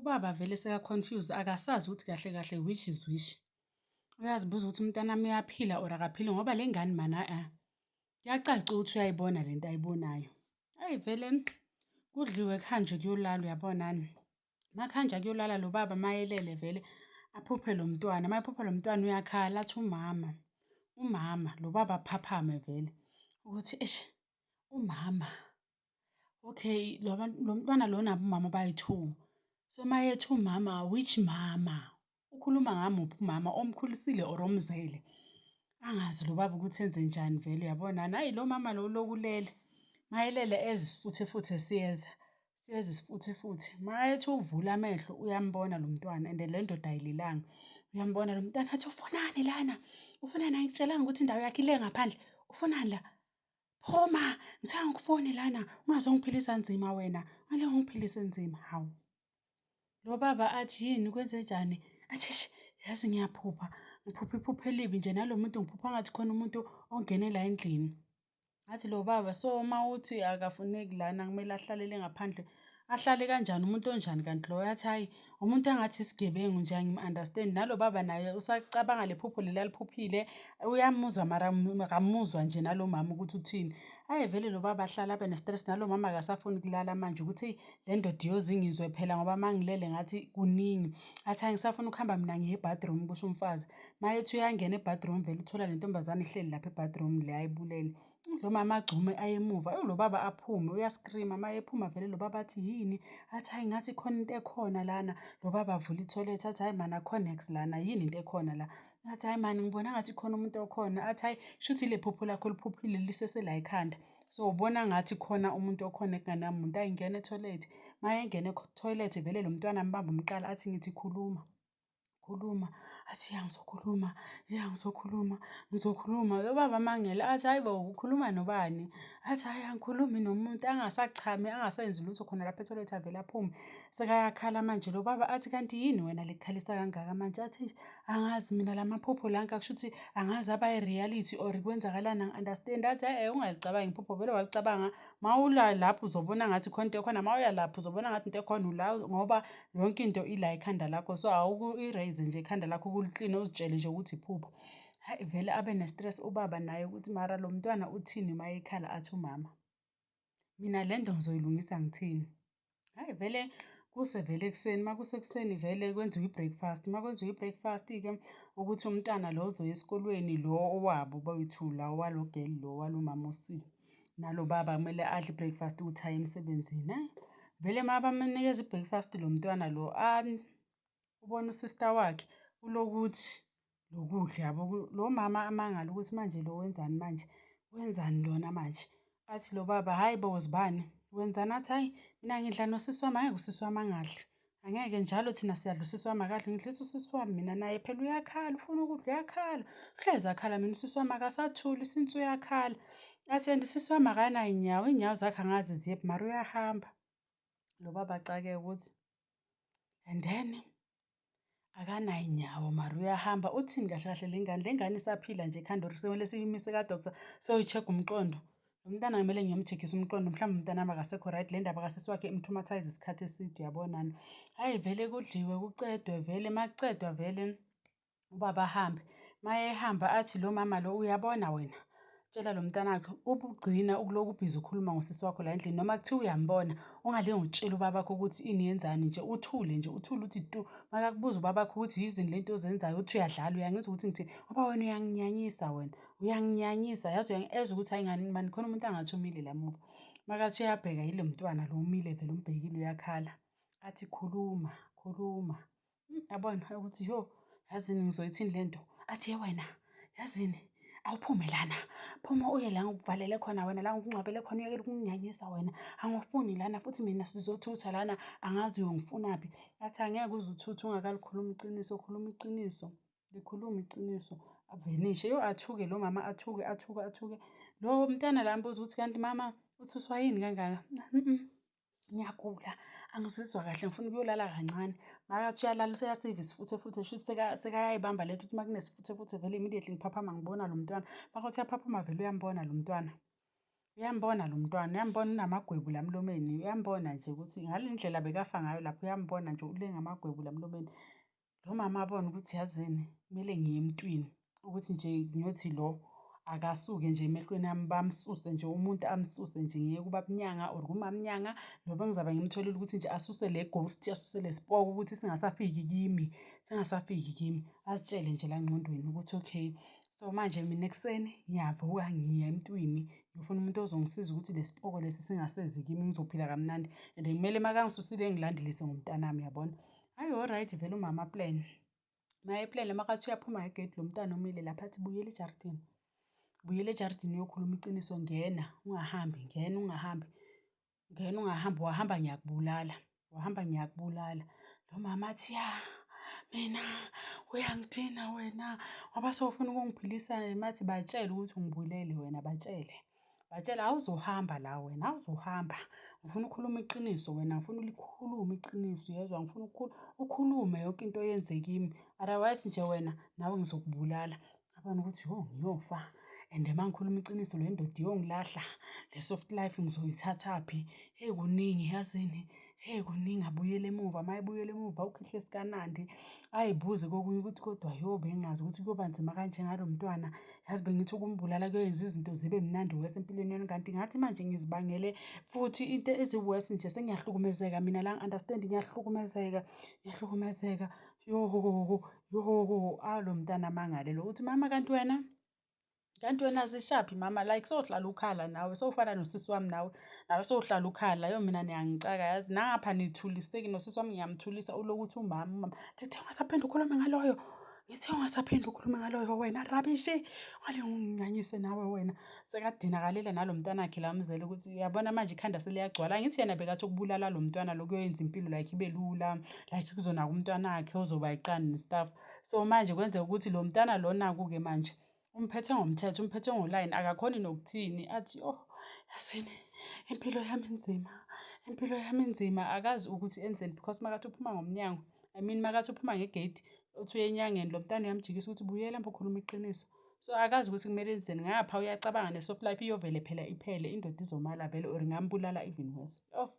Ubaba vele seka-confused akasazi ukuthi kahle kahle which is which. Uyazibuza ukuthi umntanami uyaphila or akaphili ngoba le ngane mana a kuyacaca ukuthi uyayibona le nto ayibonayo. Eyi vele kudliwe kuhanjwe kuyolalwa uyabonani. Makuhanjwa kuyolala lo baba mayelele vele aphuphe lo mntwana, mayephupha lo mntwana uyakhala athi umama, umama. Lo baba aphaphame vele ukuthi eish umama. Okay, lo lo mntwana lona umama bayi-two. So mayethi umama, which mama? Ukhuluma ngamuphi umama, omkhulisile or omzele? Angazi lo baba ukuthi enze njani vele uyabona. Hhayi lo mama lo ulokhu ulele. Mayelele ezwa isifuthefuthe siyeza, siyeza isifuthefuthe. Mayethi uvula amehlo uyambona lo mntwana and le ndoda ayilelanga. Uyambona lo mntwana athi ufunani lana? Ufunani? Angikutshelanga ukuthi indawo yakho ile ngaphandle? Ufunani la? Phuma, ngithe angikufuni lana, ungazongiphilisa nzima wena. Ngale ungiphilise nzima, hawu. Lo baba athi yini kwenzenjani? Athi eish yazi ngiyaphupha, ngiphupha iphupho elibi nje nalo muntu ngiphupha ngathi khona umuntu ongene la endlini. Athi lo baba so uma uthi akafuneki lana kumele ahlalele ngaphandle, ahlale kanjani umuntu onjani kanti loyo? Athi hhayi umuntu angathi isigebengu nje angim-understand. Nalo baba naye usacabanga le phupho leli aliphuphile, uyamuzwa mara akamuzwa nje nalo mama ukuthi uthini. Hhayi vele lo baba ahlale abe ne-stress nalo mama akasafuni ukulala manje ukuthi eyi le ndoda iyoze ingizwe phela ngoba uma ngilele ngathi kuningi. Athi angisafuni ukuhamba mina ngiye e-bathroom kusho umfazi. Mayethi uyangena e-bathroom vele uthola le ntombazane ihleli lapha e-bathroom le ayibulele. Lo mama agxume aye emuva, ewu lo baba aphume uyaskrima. Uma ephuma vele lo baba athi yini? Athi hhayi ngathi khona into ekhona lana. Lo baba avule ithoyilethi athi hhayi mani akukho niks lana, yini into ekhona la? Athi hhayi mani ngibona ngathi khona umuntu okhona. Athi hhayi shuthi ile phupho lakho oliphuphile lisese la ekhanda. So ubona ngathi khona umuntu okhona ekungenamuntu. Ayi ngena ethoyilethi. Uma engena ethoyilethi vele lo mntwana ambambe umqala athi ngithi khuluma. Khuluma, athi ya ngizokhuluma, ya ngizokhuluma, ngizokhuluma. Lo baba amangele athi hhayi bo ukhuluma nobani? Athi hhayi angikhulumi nomuntu, angasachami, angasenzi lutho khona lapha ethoyilethi avele aphume. Sekayakhala manje lo baba athi kanti yini wena le ekukhalisa kangaka manje? Athi angazi mina la maphupho la kushuthi angazi aba i-reality or kwenzakalani angi-understand. Athi e-e ungalicabangi iphupho vele walicabanga, mawula lapho uzobona ngathi khona into ekhona, mawuya lapho uzobona ngathi into ekhona ula ngoba yonke into ila ekhanda lakho. So awuku-erase nje ikhanda lakho ukulikline uzitshele nje ukuthi iphupho. Hhayi vele abe ne-stress ubaba naye ukuthi mara lo mntwana uthini uma ekhala athi umama. Mina le nto ngizoyilungisa ngithini? Hhayi vele kuse vele ekuseni, uma kusekuseni vele kwenziwa i-breakfast. Uma kwenziwa i-breakfast-ke ukuthi umntana lo ozoya esikolweni lo owabo boyi-two la owalo girl lo walo mama osile. Nalo baba kumele adle i-breakfast ukuthi aye emsebenzini. Hhayi vele uma bamnikeza i-breakfast lo mntwana lo ubona u-sister wakhe ulokuthi lokudla yabo. Lo mama amangale ukuthi manje lo wenzani manje, wenzani lona manje? Athi lo baba, hhayi bo zibani, wenzani? Athi hhayi mina ngidla nosisi wami, angeke usisi wami angadli. Angeke njalo thina siyadla usisi wami akadli, ngidlisa usisi wami mina naye phela uyakhala, ufuna ukudla uyakhala. Uhlezi akhala mina usisi wami akasathuli since uyakhala. Athi and usisi wami akanayo iy'nyawo, iy'nyawo zakhe angazi ziyephi mara uyahamba. Lo baba acakeke ukuthi and then akanayo inyawo mara uyahamba. Uthini kahle kahle le ngane? Le ngane isaphila nje ekhanda or sekumele siyimise ka-doctor siyoyi-check-a umqondo? Lo mntana kumele ngiyom-check-isa umqondo, mhlawumbe umntanami akasekho right. Le ndaba kasisi wakhe im-traumatise isikhathi eside uyabonani. Hhayi vele kudliwe kucedwe vele, uma kucedwa vele ubaba ahambe. Uma ehamba athi lo mama lo uyabona wena, tshela lo mntanakhe ubugcina ukulokhu ubhizi ukhuluma ngosisi wakho la endlini noma kuthiwa uyambona ungalinge utshele ubabakho ukuthi ini yenzani nje uthule nje uthule uthi tu. Makakubuza ubabakho ukuthi yizini lento ozenzayo uthi uyadlala uyangizwa ukuthi ngithini ngoba wena uyanginyanyisa wena uyanginyanyisa yazi ezwa ukuthi hayi ngani mani khona umuntu angathi umile la muva. Makathi uyabheka yile mntwana lo umile vele umbhekile uyakhala athi khuluma khuluma. Yabona ukuthi yo yazini ngizoyithini le nto. Athi ye wena yazini awuphume lana, phuma uye la ngikuvalele khona wena la ngikungcwabele khona uyekele ukunginyanyisa wena. Angifuni lana futhi mina sizothutha lana angazi uyongifunaphi. Athi angeke uze uthuthe ungakalikhulumi iqiniso, khuluma iqiniso, likhulume iqiniso. Avenishe, yo athuke lo mama athuke athuke athuke. Lo mntana la ambuze ukuthi kanti mama uthuswa yini kangaka? Ngiyagula, angizizwa kahle ngifuna ukuyolala kancane. Makathi uyalala useyasiva isifuthefuthe shuthi sekayayibamba lento ukuthi uma kunesifuthefuthe vele immediately ngiphaphama ngibona lo mntwana. Makathi uyaphaphama vele uyambona lo mntwana. Uyambona lo mntwana, uyambona unamagwebu la emlomeni, uyambona nje ukuthi ngale ndlela bekafa ngayo lapho uyambona nje ulenga amagwebu la emlomeni. Lo mama abone ukuthi yazini kumele ngiye emntwini ukuthi nje ngiyothi lo akasuke nje emehlweni ami bamsuse nje umuntu amsuse nje ngiye kubabunyanga or kumamnyanga noba ngizabe ngimtholile ukuthi nje asuse le ghost asuse le sipoko ukuthi singasafiki kimi singasafiki kimi azitshele nje la ngqondweni ukuthi okay So manje mina ekuseni ngiyavuka ngiya emntwini ngifuna umuntu ozongisiza ukuthi le sipoko lesi singasezi kimi ngizophila kamnandi and kumele makangisusile ngilandelise ngomntanami yabona. Hhayi alright vele umama plan. Maye plan makathi uyaphuma ngegedi lo mntana umile lapha athi buyela ejaridini. Buyela ejaridini uyokhuluma iqiniso ngena ungahambi ngena ungahambi. Ngena ungahambi wahamba ngiyakubulala, wahamba ngiyakubulala. Lo mama athi ya mina uyangidina wena ngoba sewufuna ukungiphilisa mathi batshele ukuthi ungibulele wena batshele. Batshele awuzuhamba la wena awuzuhamba. Ngifuna ukhuluma iqiniso wena ngifuna ulikhulume iqiniso uyezwa ngifuna ukhulume yonke into oyenze kimi. Otherwise nje wena nawe ngizokubulala. Ngabona ukuthi yo ngiyofa and uma ngikhuluma iqiniso le ndoda iyongilahla, le soft life ngizoyithathaphi. Hheyi kuningi yazini, hheyi kuningi abuyele emuva, uma ebuyela emuva ukhehle sikaNandi ayibuze kokunye ukuthi kodwa yo bengingazi ukuthi kuyoba nzima kanje ngalo mntwana. Yazi bengithi ukumbulala kuyoyenza izinto zibe mnandi worse empilweni yami kanti ngathi manje ngizibangele futhi into ezi-worse nje sengiyahlukumezeka mina la angi-understand ngiyahlukumezeka, ngiyahlukumezeka. Yoh, yoh, awu lo mntana amangale lo uthi mama kanti wena kanti wena zishaphi mama like sowuhlala ukhala nawe sowufana nosisi wami nawe nawe sowuhlala ukhala yo mina niyangicaka yazi nangapha nithuliseki nosisi wami ngiyamthulisa uloku uthi umama umama ngithe ungasaphinde ukhulume ngaloyo ngithe ungasaphinde ukhulume ngaloyo wena rabishi ngale unginyanyise nawe wena Sekadinakalela nalo mntanakhe la amzele ukuthi uyabona manje ikhanda seliyagcwala. Angithi yena bekathi ukubulala lo mntwana lo kuyoyenza impilo like ibe lula, like kuzonaka umntwanakhe ozoba iqanda and stuff. So manje kwenzeka ukuthi lo mntana lo naku-ke manje umphethe ngomthetho, umphethe ngolayini, akakhoni nokuthini athi oh yazini impilo yami inzima, impilo yami inzima. Akazi ukuthi enzeni because makathi uphuma ngomnyango, I mean makathi uphuma ngegeyidi uthi uya enyangeni lo mntana uyamjikisa ukuthi buyela mbo khuluma iqiniso. So akazi ukuthi kumele enzeni ngapha uyacabanga ne-soft life iyovele phela iphele indoda izomala vele or ingambulala even worse. Oh.